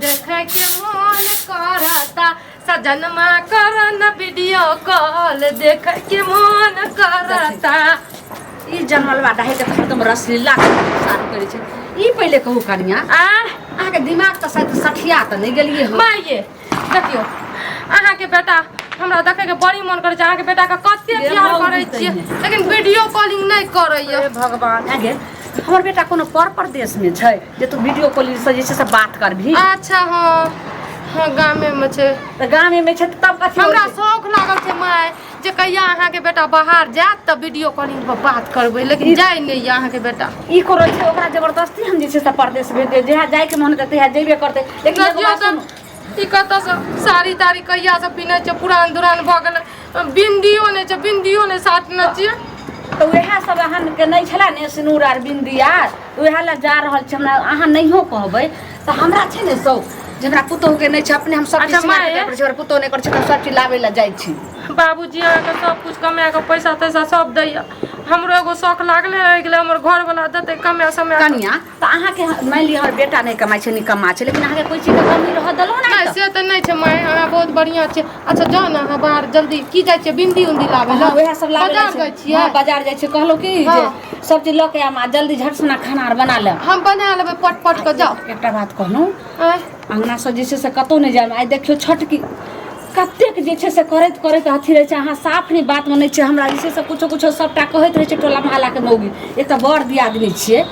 देखे के मन करता, सजनमा करन वीडियो कॉल देखे के मन करता। ई जनमलवा डाहे के तऽ हरदम रसलीला सार करै छै। ई पहिले कहू कनिया, आ अहाँके दिमाग तऽ शायद सठिया तऽ नहि गेलियै हँ? माइये देखियौ, अहाँके बेटा हमरा देखे के बड़ी मन करै छै। अहाँके बेटा के कते गे प्यार मौगी करै छियै, तहिने। लेकिन वीडियो कॉलिंग नहि करैया। हे भगवान, आगे हमर बेटा कोनो पर परदेशमे छै जे तू वीडियो कॉलिंग से जे छै से बात करबही? अच्छा, हाँ हाँ, गामे में छै। तऽ गामे मे छै तऽ तब कथी हमरा होइ छै? शौक लागल छै माय, जे कहिया अहाँके बेटा बाहर जायत तऽ वीडियो कॉलिंग पर बात करबै, लेकिन जाइ नहि यऽ अहाँके बेटा। ई करै छै, ओकरा जबरदस्ती हम जे छै से परदेश भेज देब। जहिया जायके मन हेतै तहिया जेबे करतै, लेकिन एगो देखियौ बात तऽ सुनू। ई कतऽसँ साड़ी ताड़ी कहिया से पिन्है छै, पुरान दुरान भऽ गेलै, बिन्दियो नहि छै, बिन्दियो नहि साटने छियै। तऽ उएह सब अहाँके नहि छलै ने सिनूर आर बिन्दी आर, उएह लए जा रहल छी। हमरा अहाँ नहियो कहबै तऽ हमरा छै ने शौक जे हमरा पुतोहुके नहि छै, अपने हम सब चीज अच्छा, श्रृंगार माय। करै छै, हमर पुतोहु नहि करै छै, तऽ हम सब चीज लाबै लए जाइ छी। बाबूजी अहाँके सब कुछ कमाए कऽ पैसा तैसा सब दैया, हमरो एगो शौक लागले रहि गेलै, हमर घरवला देतै कमाए समय। कनिया, तऽ अहाँके मानि लिअ हमर बेटा नहि कमाइ छै, निकम्मा छै, लेकिन अहाँके कोइ चीजके कमी रहऽ देलहुँ नहि? नहि। से तऽ नहि छै माय, अहाँ बहुत बढ़िआँ छै। अच्छा जाउ ने अहाँ बाहर जल्दी, की जाइ छियै बिन्दी उन्दी लाबै हँ, उएह सब लाबै बाजार जाइ छियै? हँ, बाजार जाइ छियै। कहलहुँ की जे सब चीज लऽ के आयब आ जल्दी झट सुना खाना आर बना लेब। हम बना लेबै पट पट कऽ, जाउ। एकटा बात कहलहुँ, आँय? अङ्गनासँ जे छै से कतहु नहि जायब। आइ देखियौ छोटकी कतेक जे छै से करैत करैत अथी रहै छै। अहाँ साफ नहि बात मानै छियै। हमरा जे छै से किछो किछो सभटा कहैत रहै छै टोला मोहल्लाके मौगी। एक तऽ बड़ दियादनी छियै,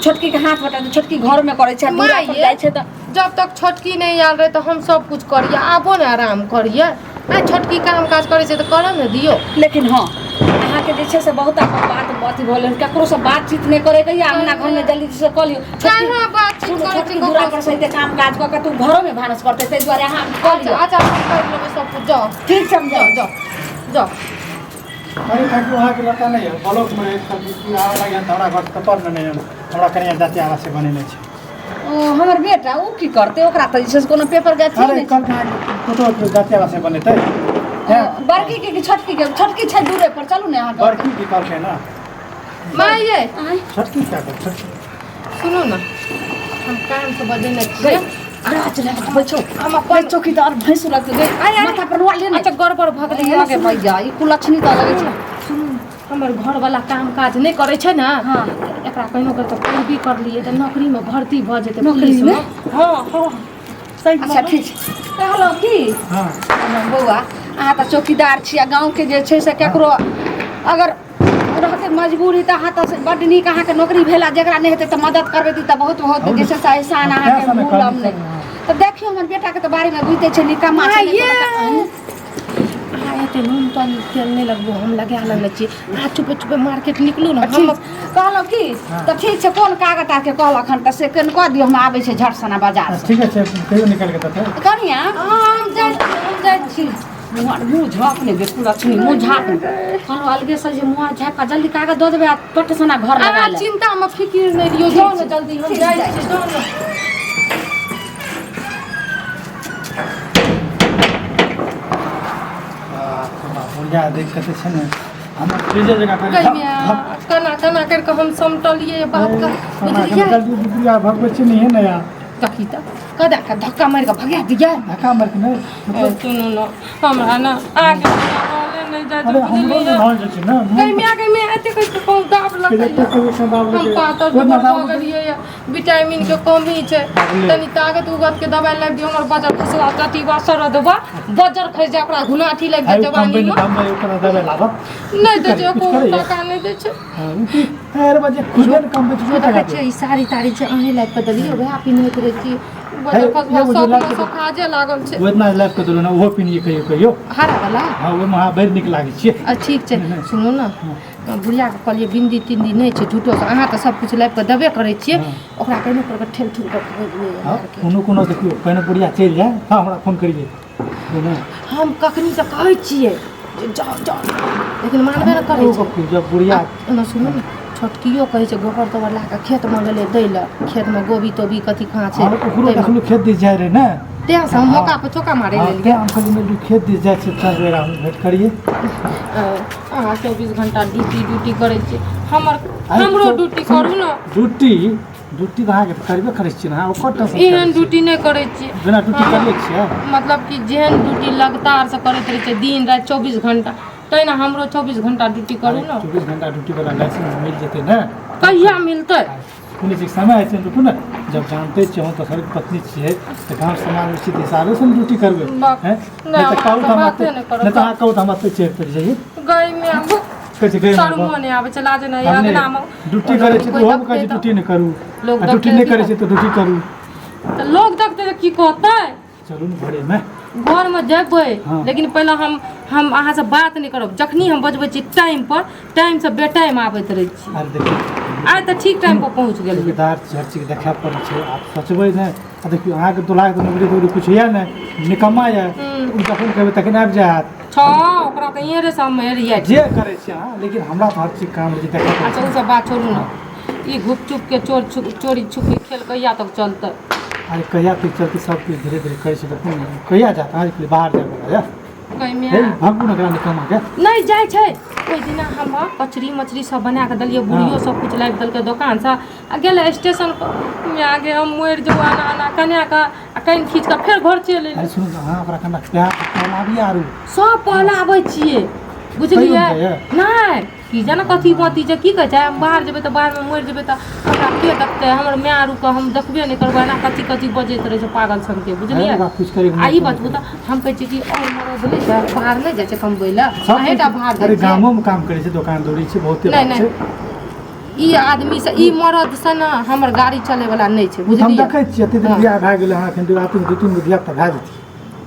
छोटकीके हाथ बटा छोटकी घरमे करै छै आ दूरा पर माय जाइ छै तऽ जब तक छोटकी नहि आयल रहै तऽ हम सब कुछ करियै, आबो ने आराम करियै। आइ छोटकी काम काज करै छै तऽ करऽ ने दियौ। लेकिन हँ, अहाँके जे छै से बहुत अपन बात अथी भऽ गेल, ककरोसँ बातचीत नहि करैके यऽ। अंगना घरमे जल्दी से कऽ लियौ। छोटकी कहाँ बातचीत सुनू, करै छी छोटकी दूरा पर से एते काम काज कऽ के तू घरोमे भानस करतै, ताहि दुआरे अहाँ कऽ अच्छा लियौ। अच्छा, हम कर लेबै सब कुछ, जाउ। ठीक छै, हम जाउ जाउ। जाउ जाउ। अरे काकी, वहाँके लड़का नहि है ब्लॉकमे रहै छल कि आबऽ लागि तऽ हमरा घर पेपर नहि है, हमरा कनिया जाति आवास बनेने छै। ओ हमर बेटा ओ की करतै? ओकरा तऽ जे छै से कोनो पेपर के अथी अरे नहि कल पुतोह जाति आवास बनेतै छै। बड़की के कि छोटकी के? छोटकी छै दूरे पर, चलू ने अहाँके। बड़की की कहलकै ने? माय ये। आँय? छोटकी क्या कर छोटकी? सुनू ने, हम काम से बजेने छियै। राज राज बचो। हम अपन चौकीदार भैंस लगतै गई। आय, आय। माथा पर रुआ ले ने। अच्छा, गड़बड़ भऽ गेलै। आगे भैया, ई कुलक्षणी तऽ लगै छै। सुनू ने, हमर घरवला काम काज नहि करै छै ने, हाँ। तऽ एकरा कहिनो कर तऽ पैरवी करलियै तऽ नौकरीमे भर्ती भऽ जेतै। नौकरीमे? पुलिसमे, हँ हँ, सही। अच्छा ठीक छै। कहलहुँ की, हँ। बौआ, अहाँ तऽ चौकीदार छी आ गाँवके जे छै से ककरो अगर रहतै मजबूरी तऽ अहाँ तऽ बड्ड नीक, अहाँके नौकरी भेल आ जकरा नहि हेतै तऽ मदद करबै तऽ बहुत बहुत जे छै से एहसान अहाँके समय भूलब कम नहि। तऽ देखियौ, हमर बेटाके तऽ बारेमे बुझिते छै, निकम्मा छै, नहि कोनो अहाँ एते नून तून तेल नहि लगबू, हम लगा लेने छी। अहाँ चुपे चुपे मार्केट निकलू ने। हम कहलहुँ की, तऽ ठीक छै, कोन कागज आरके कहलक हन तऽ से कनि कऽ दियौ, हम आबै छै झट सना बाजार। ठीक छै, कहियो निकालि के देतै। कनिया। हम जाइ छी, हम जाइ छी। मुँह मुँह झाँप ने बिल्कुल लक्ष्मी, मुँह झाँप ने। कहलहुँ अलगे से जे मुँह झाँप कऽ जल्दी कागज दऽ देबै आ पट सना घर लगा अहाँ ले। चिंता मे फिकिर नहि लियौ, जाउ ने जल्दी, हम ठीक जाइ जाइ छी, जाउ ने। बुढ़िया देख कऽ तऽ छै ने हमर चीजे जकाँ करै गै माय, केना केना करि कऽ हम समटलियै बात के, बुझलियै? जल्दी बुढ़िया भगबै छी नहीं ने यार। देखी तऽ कदा कऽ धक्का मारि कऽ भगा दियै। धक्का मारि कऽ नहि ए, सुनू ने, हमरा ने आगे रहले नहि जाइ छै, अरे हमरो बुझलियै? ने रहल जाइ छै ने। गै माय, गै माय, एते कहि कऽ पाँव दाब लगैया। हम पातर दुबर भऽ गेलियै यऽ, विटामिन के कमी छै, तनी तागत उगत के दवाइ लाबि दियौ। हमर बजर खसवा कटीबा सरदबा बजर खसि जाय, ओकरा घुनाठी लागि जाइ जवानी मे। नहि दै छै एको टाका, नहि दै छै। देखै छियै, ई साड़ी ताड़ी छै, अहीं लाबि कऽ देलियै, वएह पिन्हैत रहै छी। बजर खसवा सब सोखाजे लागल छै। ओतना लाबि कऽ देलहुँ ने, ओहो पिन्हिए कहियो कहियो। हरा वाला? हँ, ओहिमे अहाँ बड़ नीक लागै छियै। आ ठीक छै। सुनू ने, बुढ़ियाके कहलियै बिन्दी तिन्दी नहि छै, झूठोसँ अहाँ तऽ सब किछु लाबि कऽ देबे करै छियै। ओकरा कहिनो करि कऽ ठेल ठुल कऽ भगेलियै। हँ, कोनो कोनो देखियौ, पहिने बुढ़िया चलि जाय, हँ, हमरा फोन करियै। हम कखनीसँ कहै छियै जे जाउ जाउ, लेकिन मानबे नहि करै छै। जब बुढ़िया ओना सुनू ने, छोटकियो कहै छै गोबर तोबर लए कऽ खेतमे गेलै दै लए, खेतमे गोभी तोभी कथी कहाँ छै। ओकरो देखलू खेत दिस जाइ रहै ने। तेँ से हम मौका पर चौका मारै लेलियै। तेँ हम कहलियै खेत दिस जाइ छै, चल बेरा हम भेट करियै। अहाँ 24 घंटा ड्यूटी ड्यूटी करै छी, हमर हमरो ड्यूटी करू ने। ड्यूटी ड्यूटी तऽ अहाँके करबे करै छियै ने अहाँ ओकर टेंशन एहन ड्यूटी नहि करै छियै। बिना ड्यूटी करले छियै। मतलब कि जेहन ड्यूटी लगातार से करैत रहै छै दिन राति 24 घंटा, तहिना हमरो 24 घंटा ड्यूटी करू ने। 24 घंटा ड्यूटी वाला लाइसेंस मिल जेतै ने? कहिया मिलतै? सुनै छियै समय होइ छै, रुकू ने, जब जानते छियै हम तऽ सर पत्नी छियै तऽ गाँव समाजमे छियै तऽ हिसाबे से ने ड्यूटी करबै। बाप, हैं? नहि, नहि तऽ कहू तऽ हम बाते एतै- नहि करब। नहि तऽ अहाँ कहू तऽ हम एतै चढ़ि तरि जइयै। गाय में आबू। कहै छै गाय में शर्मो नहि आबै छै, लाज नहि हम नहि- अगना मे ड्यूटी करै छियै तऽ कोइ ओहोमे कहै छै देखतै ड्यूटी नहि करू, लोक आ ड्यूटी देखतै नहि की करै छियै तऽ ड्यूटी करू। तऽ लोक देखतै तऽ की कहतै? चलू ने घरेमे। घरमे जेबै हाँ। लेकिन पहिले हम अहाँसँ बात नहि करब। जखनी हम बजबै छी टाइम पर, टाइमसँ बेटाइम आबैत रहै छी। अरे देखियौ, आइ तऽ ठीक टाइम पर पहुँच गेलियै। चौकीदार हर चीज देखय पड़ै छै, आब सोचबै नहि। आ देखियौ अहाँके दुल्हाके तऽ नौकरी तौकरी किछु यऽ नहि, निकम्मा यऽ, ओ जखन कहबै तखन आबि जायत। छौ ओकरा तऽ इहे रे सब हेरिया जे करै छी अहाँ, लेकिन हमरा तऽ हर चीज काम रहै छै देखय पड़ै अच्छा छै। ओ सब बात छोड़ू ने, ई घुपचुप के चोर छुप चोरी छुपी खेल कहिया तक चलतै? अरे कहिया तक चलतै? सब किछु धीरे धीरे करै छै तऽ कोन कहिया जायत? अहाँके बाहर जाय बला यऽ। कहिमे हे भागू ने एकरा निकम्मा के। नहि जाइ छै। ओहि दिना हम कचरी मछली सब बना कऽ देलियै, बुढ़ियो सब कुछ लाबि देलकै दोकानसँ, आ गेलै स्टेशन पर। माय गे, हम मरि जेबो आना आना कना कऽ आ कानि खींच कऽ फेर घर चलि एलियै। अरे सुनू ने, अहाँ ओकरा कना प्यार पहलाबियै आरू। सब पहलाबै छियै बुझलियै? कहियो नहि जाइए? नहि, की जाने कथी मती छै, की कहै छै, हम बाहर जेबै तऽ बाहरमे मरि जेबै तऽ हमरा के देखतै? हमर माय आरूके हम देखबे नहि करबै। एना कथी कथी बजैत रहै छै पागल सनके, बुझलियै? ओकरा किछु करैके आ ई मन बतबू तऽ हम कहै छियै कि आओर मरद नहि छै, बाहर नहि जाइ छै कमबै लए? सब अहेँटा बाहर अरे जाइ छै? गामोमे काम करै छै, दोकान दौरी छै, बहुते नहि, बात नहि। छै। ई आदमी से, ई मरद से ने हमर गाड़ी चलैवला नहि छै, ओ तऽ हम बुझलियै? देखै छियै एते दिन हँ। बियाह भए गेलै, अहाँ एखन दू रातिमे दू तीन गो धियापुता भए जेतै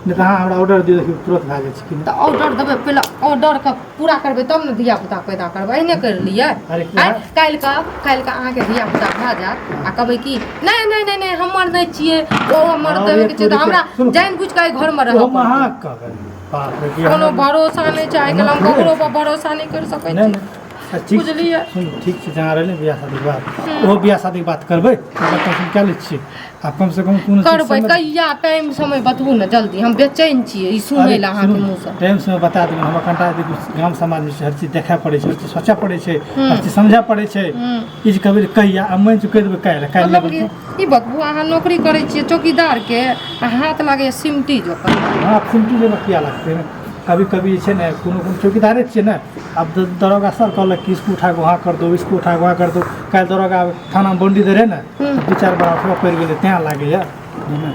नहि तऽ अहाँ हमरा ऑर्डर दियौ, देखियौ तुरत भए जाइ छै कि नहि। तऽ ऑर्डर देबै, पहिले ऑर्डरके पूरा करबै तब ने धियापुता पैदा करबै। एहने करि लियै। अरे आँय, काल्हिके अहाँके धियापुता भए जायत आ कहबै कि नहि नहि नहि नहि हमर नहि छियै, ओ हमर अरे देबैके छै तऽ तोरी हमरा सुनू। जानि बुझि कऽ एहि घरमे ओ रहऽ हम पड़तै। अहाँ कहबै बाप रे, बियाह कोनो मे- भरोसा नहि छै आइ काल्हि, हम नहि। ककरो पर भरोसा नहि करि सकै नहि छी। नहि अच्छा, ठीक बुझलियै? सुनू, ठीक छै, जहाँ रहलै बियाह शादीके बाद ओहो बियाह शादीके बात करबै, ओकरा टेंशन कए लै छियै आ कम से कम कोनो चीज करबै समय- कहिया? टाइम समय बतबू ने जल्दी, हम बेचैन छियै ई सुनै अरे लए अहाँके सुनू, मुँहसँ। टाइम समय बता देबै हमरा। कनिटा देखियौ, गाम समाजमे छै, हर चीज देखय पड़ै छै, हर चीज सोचऽ पड़ै छै, हर चीज समझऽ पड़ै छै। ई जे कहबै जे कहिया आ मानि कहि देबै काल्हि काल्हि मतलब लेबै। कि ई बतबू, अहाँ नौकरी करै छियै चौकीदारके आ हाथ लागैए सिमटी जकाँ? हँ, सिमटी जेना किया लगतै? कभी कभी जे छै ने, कोनो कोनो चौकीदारे छियै ने, आब दरोगा सर कहलक कि इसको उठा के वहाँ कर दो, इसको उठा के वहाँ कर दो। काल्हि दरोगा थानामे बंडी दै रहै ने, दू चारि बार उठबऽ पड़ि गेलै, तैँ लागैए बुझलियै।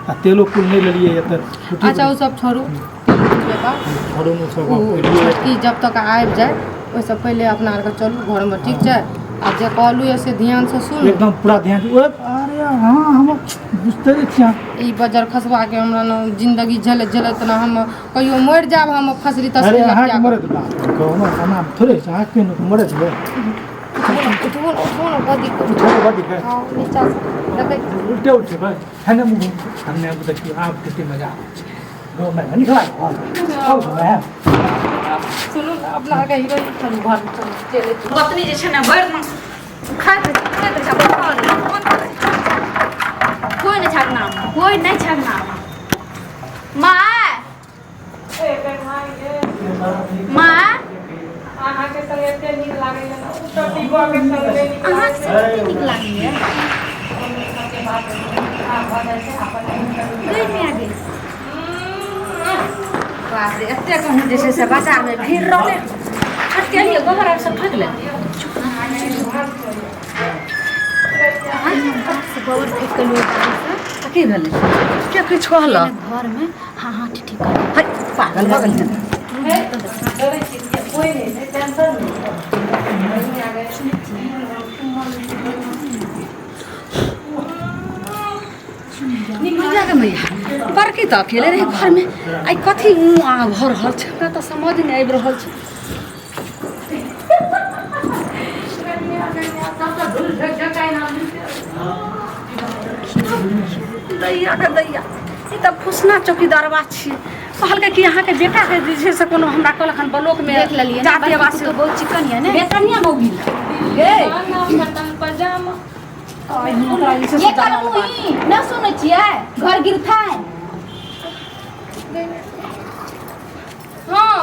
आ तेलो कुल नहि लेलियै तऽ अच्छा ओ सब छोड़ू, छोड़ू ने सब। ओ छोटकी जब तक आबि जाय ओहिसँ पहिले अपना आरके चलू घरमे, ठीक छै? आ जे कहलहुँ यऽ से ध्यानसँ सुनू। एकदम पूरा ध्यान। ओए अरे हाँ, हम बुझते नहि छियै अहाँ। ई बजर खसबाके हमरा ने जिन्दगी झेलैत झेलैत ने हम कहियो मरि जायब, हम फसरी अरे तसरी अहाँके लपटा कऽ। मरद बाप कहू ने, एना थोड़े छै, अहाँके केहन मरद यऽ? उठबो ने, उठबो ने, बदी उठो बड्ड है। हँ, नीचासँ देखै छी। उल्टे उठेबै है ने मुँह हमने। अब देखियौ आब कते मजा आबै छै गाँवमे, नीक लागल आउ घुमै। सुनू ने, अपना आरके हीरोइन, चलू घरमे चलू, चलि छी। पत्नी जे छै ने भरि दिन खाइत रहै छै, खाइत रहै छै, बैठल रहै छै, कोन करै छै? कोइ नहि छै अंगनामे, कोइ नहि छै अंगनामे। माय, माय, अहाँके संग एते नीक लागैए ने, ओ तऽ पीबऽके संग नहि नीक। अहाँके संग कते नीक लागैए। गई माय गई, बाप रे, एते कहूँ जे छै से बाजारमे भीड़ रहलै। छोटके गोबर आर सब ठोकि लेलकै। से गोबर फेंक के लोग तऽ की भेलै? के किछु कहलक? घरमे हाँ हाँ ठीक ठीक कर। है, पागल भऽ गेल। डरै छी, कोइ नहि छै, टेंशन नहि। मैया गे मैया, बड़की तऽ अकेले रहै घरमे, आइ कथी ऊँ आ भऽ रहल छै? हमरा तऽ समझ नहि आबि रहल छै। दैया के दैया, ई तऽ फुसना चौकीदारवा छियै। कहलकै कि अहाँके बेटाके जे छै से कोनो हमरा कहलक हन ब्लॉकमे देख लेलियै ने। जाति बड़की आवास पुतोह बहुत चिकन यऽ ने। बेकनिया मौगी गे। पजामा ये करमू ही न सुनै छियै, घर गिरथाय। हाँ।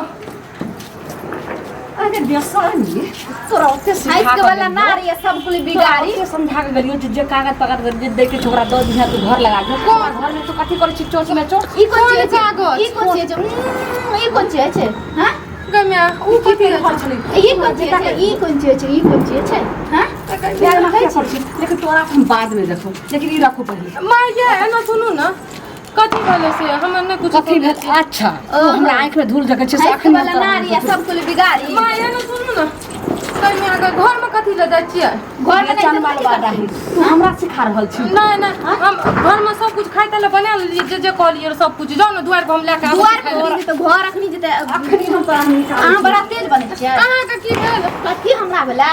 तोरा के बेसरमी तोरा ओते सिखा हंस के के वाला गेलियौ। ना रही सब कुल तोरा बिगाड़ी ओते समझा के गेलियौ जे जे कागज पकड़ के जे दे के छोकरा दऽ दिहा तू घर लगा दिहो कोन? घर में तू कथी करै छी चोच में चोच ई कोन कोन चीज छै कागज? ई कोन चीज छै ई कोन चीज छै हां गै माय उ की कथी कहि रहल छलै ई कोन चीज छै ई कोन चीज छै ई कोन चीज छै हां प्यार में किया करै छी लेकिन तोरा हम बाद में देखो लेकिन ई रखो पहिले माय ये एना सुनू ने कथी भेलै से हमर नहि कुछ कथी भेल अच्छा तू हमरा आँखि में धूल जगह छै से हंस के अखन वाला ना रही सब कुल बिगाड़ी माय एना सुनू ने कहीं अगर घर में कथी ले जाइ छियै घर में नहीं जानवर वाला है तू हमरा सिखा रहल छी नहीं नहीं हम घर में सब कुछ खाइ ले बना लेलियै जे जे कहलियै सब कुछ जाउ ने दुआर पर हम लए के आबै दुआर छी खाइ पर लए। तऽ घर अखनी जेतै अखनी हम तोरा निकाल अहाँ बड़ा तेज बनै छियै अहाँके की भेल कथी हमरा भेलै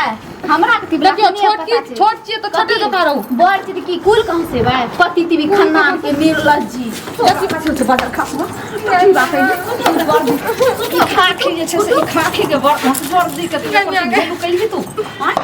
हमरा कथी भेलै देखियौ अखनी छोट पता की छै। छोट छियै तऽ छोटे कथी? जकाँ रहू बड़ चीज की कुल कहाँ से बा पति तिवी खानदान के निर्लज जी देखी कथी छै बाजार खासबो कथी बात है ई खाखी जे छै से ई खाखी के बड़ वर्दी के तू एकर कहिली तू आँय?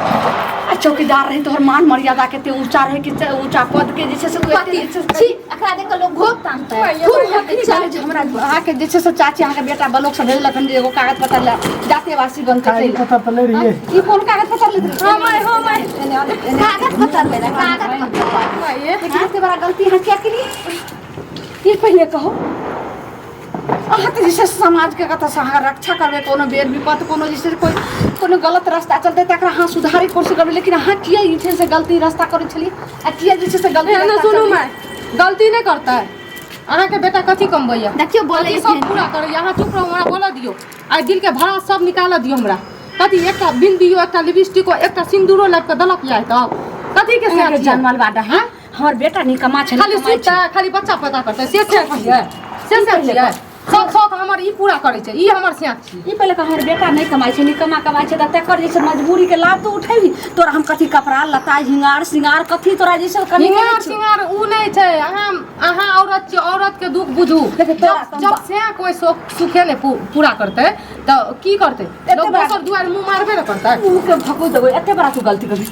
आ चौकीदार रही तोहर मान मर्यादा के ते ऊंचा रहे कि ऊंचा पद के जे छै से तू एते पति जे छै से छी एकरा देख के लोग घोप तानतै माय, खूब अखनी चल चले जे हमरा अहाँके जे छै से चाची अहाँके बेटा बलोक से भेजलक हन जे एगो कागज पत्र ले जाते वासी बन के कागज चलि पत्र तऽ ले रहियै ई कोन कागज पत्र लेत रही हाँ माय हाँ माय एने आने, एने कागज पत्र ले रहा कागज पत्र माय लेकिन एते बड़ा गलती अहाँ किया केलियै ई पहिले कहू अहाँ तऽ जे छै से समाजके कतऽ से अहाँ रक्षा करबै कोनो बेर विपत कोनो जे छै से कोइ कोनो गलत रास्ता चलतै तकरा अहाँ सुधारैके कोशिश करबै लेकिन अहाँ किया जे छै से गलती रास्ता करै छलियै आ किया जे छै से गलती एना रास्ता सुनू चललियै? माय गलती नहि करतै अहाँके बेटा कथी कमबैया देखियौ बोलै कथी सब पूरा करैया अहाँ चुप रहू हमरा बोलऽ दियौ आइ दिलके भाड़ा सब निकालऽ दियौ हमरा कथी एकटा बिंदियो एकटा लिपस्टिको एकटा सिन्दूरो लाबि कऽ देलक जाय तब कथी के अहाँके से जनमल बाडा हँ हमर बेटा निकम्मा छलै खाली कमाइ सुतै खाली बच्चा पैदा करतै से से छियै से से छियै सब शौक हमर ई पूरा करै छै ई हमर स्याक छी ई पहिले कह हमर बेटा नहि कमाइ छै निकम्मा कमाइ छै तऽ तकर जे छै मजबूरीके लाभ तऽ उठेबही तोरा हम कथी कपड़ा लत्ता हिंगार सिंगार कथी तोरा जे छै कमी हिंगार करै छौ? सिंगार उ नहि छै अहाँ अहाँ औरत छियै औरत के दुख बुझू देखियौ, तोरा जब जब से कोइ शौक सुखे नहि पूरा करतै तऽ की करतै लोक बड़ा- दोसर दुआरि मुँह मारबे ने करतै मुँहके भको देबै एते बड़ा तू गलती करबी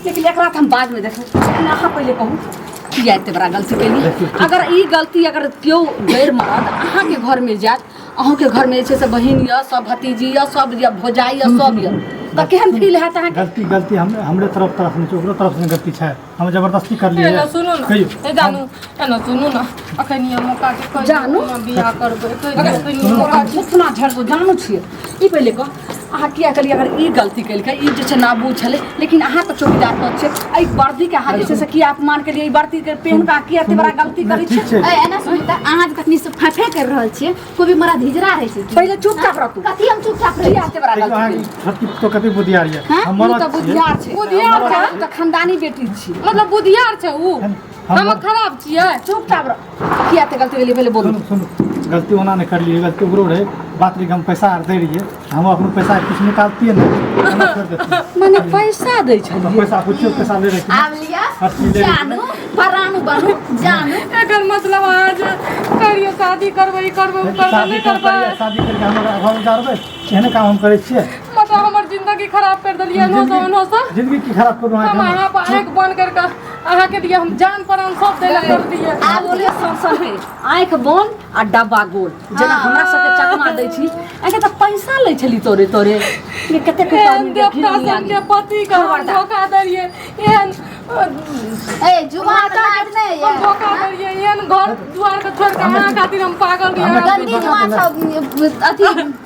लेकिन एकरा तऽ हम बादमे देखबै लेकिन अहाँ पहिले कहू किया एते बड़ा गलती केली अगर ई गलती अगर केओ गैर मरद अहाँके घरमे जायत अहूँके घरमे जे छै से बहिन यऽ सब भतीजी यऽ सब यऽ भौजाइ यऽ सब यऽ तऽ केहन फील हैत अहाँके गलती गलती हम हमरे तरफ तरफ नहि छै ओकरो तरफ से गलती छै हम जबरदस्ती कर लिए एना सुनू ने कहियो ए जानू एना सुनू ने अखन ये मौका के कहियो जानू? हम बियाह करबै कहियो अखन मौका थुथुना झड़बो जानू छियै ई पहिले कह अहाँ किया केलियै अगर ई गलती केलकै ई जे छै नाबू छलै लेकिन अहाँ तऽ चौकीदार पद छै एहि वर्दीके अहाँ जे छै से किया अपमान केलियै ई वर्दीके पहिन कऽ अहाँ किया एते बड़ा गलती करै ठीक छियै छै ए एना सुनू तऽ अहाँ जे कखनी से फाफे कर रहल छियै कोइ भी मरद हिजड़ा रहै छै की? पहिले चुपचाप रहतू कथी हम चुपचाप रहै किया एते बड़ा देखियौ गलती अहाँके केलियै छोटकी तो कते बुधियार यऽ हाँ? हम ई मरद तऽ छियै बुधियार छै बुधियार छै। हम तऽ खानदानी बेटी छी मतलब बुधियार छै उ हम हम खराब छियै चुपचाप रह किया एते गलती केलियै पहिले बोलू सुनू सुनू गलती ओना नहि करलियै गलती ओकरो रहै बात रही हम पैसा आर दै रहियै हम अपन पैसा किछु निकालतियै ने हमरा छोड़ि देतियै मने पैसा दै तऽ छलियै पैसा पुछियौ पैसा ले रहै आब लिअ हर चीज ले जानू परानू बनू जानू एकर मतलब अहाँ जे करियो शादी करबै ई करबै उ करबै शादी नहि करबै करबै शादी करके हमरा घर उजाड़बै एहने काम हम करै छियै मतलब हमर जिंदगी खराब कर देलियै एनो से ओनो से जिंदगी की खराब करू हम अहाँके अहाँ पर आँखि बंद करके अहाँके लिए हम जान प्राण सब दै लए कर दियै आब बोले सन सन के आँखि बंद आ डब्बा गोल जेना हमरा सबके चकमा दै छी आँखि तऽ पैसा लै छली तोरे तोरे ये कते के एहन देवता सबके पति के हम धोखा देलियै एहन ए जुबान लाज नहि हम ये धोखा देलियै एहन घर दुआर के छोड़ के अहाँ खातिर हम पागल रहियै गंदी जुबान सब अथी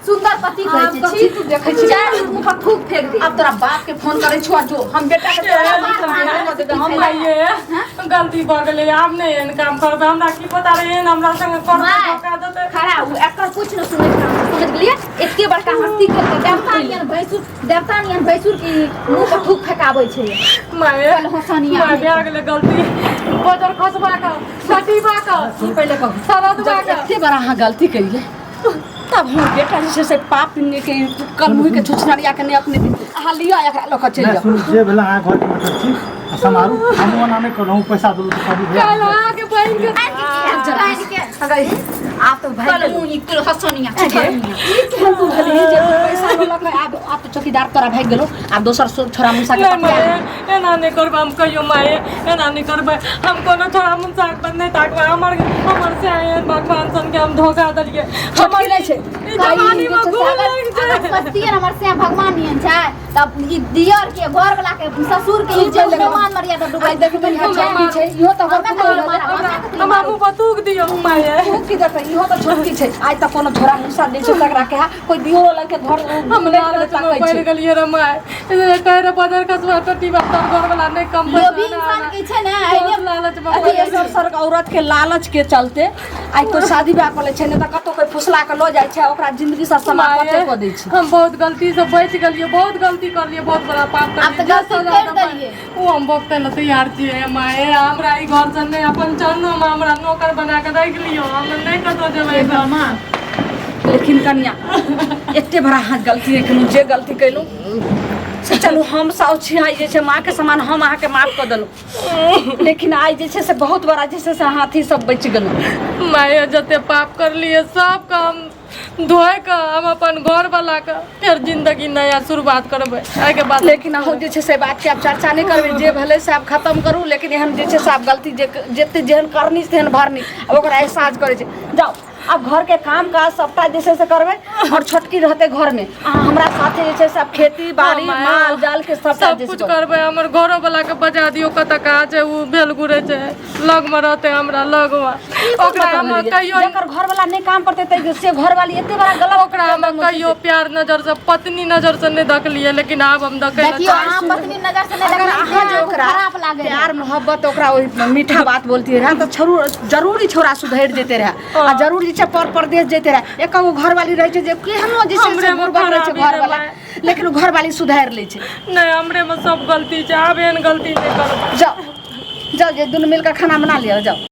सुंदर पति कहै आब छै कथी छी तू देखै छी? चार मुँह पर थूक फेंक दे आब तोरा बाप के फोन करै छौ आ जो हम बेटा के तोरा बाप के बियाह कऽ देबै हम आइए गलती भऽ गेलै आब नहि एहन काम करबै हमरा की पता रहै एहन हमरा संगे करतै माय, धोखा देतै खड़ा हु एकर कुछ न सुनै समझ गेलियै एते बड़का हस्ती के देवता नियन भैंसुर देवता नियन भैंसुर की मुँह पर थूक फेकाबै छै माय चल हँसनिया माय भए गेलै गलती बजर खसबा कऽ सटीबा कऽ ई पहिले कहू सरदबा जब कऽ एते बड़ा अहाँ गलती केलियै तब हमर बेटा जे छै से पाप के कलमुही के छुछनरिया के नहि अपने अहाँ लिअ एकरा लऽ कऽ चलि नहि जाउ सुनू जे भेल अहाँ घरके मैटर छी आ सम्हारू हम ओना नहि करलहुँ पैसा देलहुँ तऽ कभी काल्हि अहाँके बहिनके कान के अगर आब तऽ भागि कल गेलौ। मुँह निकल हसनिया ए गे, ई केहन तू भेलही जे तू पैसा लऽ लऽ के आब आब तऽ चौकीदार तोरा भागि गेलौ आब दोसर छोरा मुसा के नहीं पकड़ा माये एना नहीं करबै हम कहियो माये एना नहीं करबै हम कोनो छोरा मुनसा के नहीं ताकबै हमर हमर से एहन भगवान सन के हम धोखा देलियै छोटकी नहि छै ई जवानी में जे छै घूम से लागि अगर छै सोचतियै ने हमर से भगवान नियन छै तब ई दियर के घर वाला के ससुर के की इज्जत भेलै? मान मर्यादा डुबाइ आइ देखबै इहाँ छोटकी छै इहो तऽ हमर हमरा पुतोहु कथी रहतै। मारब, हमरा कथी हमरा मारब? मुँह पर थूक दियौ माये तू की देखै इहो तऽ छोटकी छै आइ तक कोनो छोरा मुसा नहि छै तकरा के कोई दियो वाला के घर हम लालच में पड़ गेलियै रे माय कहे रे बदर कसुआ टट्टी बाप तोर घर वाला नहीं कम पैसा लोभी इंसान के छै ने बहुत लालच में अथी पड़ गेलियै। सर सर औरत के लालच के चलते आइ कोई शादी ब्याह कऽ लै छै नहि तऽ कतौ कोई फुसला के लऽ जाइ छै ओकरा जिंदगी से समाप्त माये, कऽ दै छै हम बहुत गलती से बचि गेलियै बहुत गलती करलियै बहुत बड़ा पाप आब तऽ करलियै जे गलती सजा करि देबै, देलियै। ओ हम भोगतै लए तैयार छियै माये हमरा ई घर से नहि अपन चरणों में हमरा नौकर बना के राखि लियौ हम नहि कतौ जेबै लेकिन कनिया एते बड़ा अहाँ गलती नहि केलहुँ जे गलती केलहुँ से चलू हम साउ छी आइ जे छै माँके समान हम अहाँके माफ कऽ देलहुँ लेकिन आइ जे छै से बहुत बड़ा जे छै से अहाँ अथी सब बचि गेलहुँ माये जते पाप करलियै सबके हम धोए के हम अपन घर वाला के फेर जिंदगी नया शुरुआत करबै एहिके बाद लेकिन अहूँ जे छै से बातके आब चर्चा नहि करबै जे भेलै से आब खतम करू लेकिन एहन जे छै से आब गलती जे जते जेहन करनी तेहन भरनी आब ओकरा एहसास करै छै जाउ आब घरके काम काज सबटा जे छै से करबै और छोटकी रहतै घरमे अहाँ हमरा साथे जे छै से आब खेती बाड़ी हाँ, माल जाल के सबटा सब जे छै कुछ करबै हमर घरो वाला के बजा दियौ कतऽ काज छै ओ भेल घुरै छै लग मे रहतै हमरा लग मे ओकरा हम कहियो जकर घरवाला नहि काम करतै तऽ से घरवाली एते बड़ा गलत ओकरा हम कहियो प्यार नजर से पत्नी नजर से नहि देखलियै लेकिन आब हम देखै लए देखियौ अहाँ पत्नी नजर से नहि अगर देखबै अहाँ जे ओकरा खराब लागे प्यार मोहब्बत ओकरा ओहि मीठा बात बोलती रहे तऽ जरूरी छोरा सुधरि जेते रहे आ जरूर जे छै पर परदेश जेते रहे एक गो घरवाली रहै छै जे केहनो जे छै से हमरे मे बुड़बक रहै छै खराबी घरवाला लेकिन ओ घरवाली सुधारि लै छै नहि हमरे मे सब गलती छै आब एहन गलती नहि करबै जाउ जाउ जे दुनू मिलके खाना बना लिअ जाउ।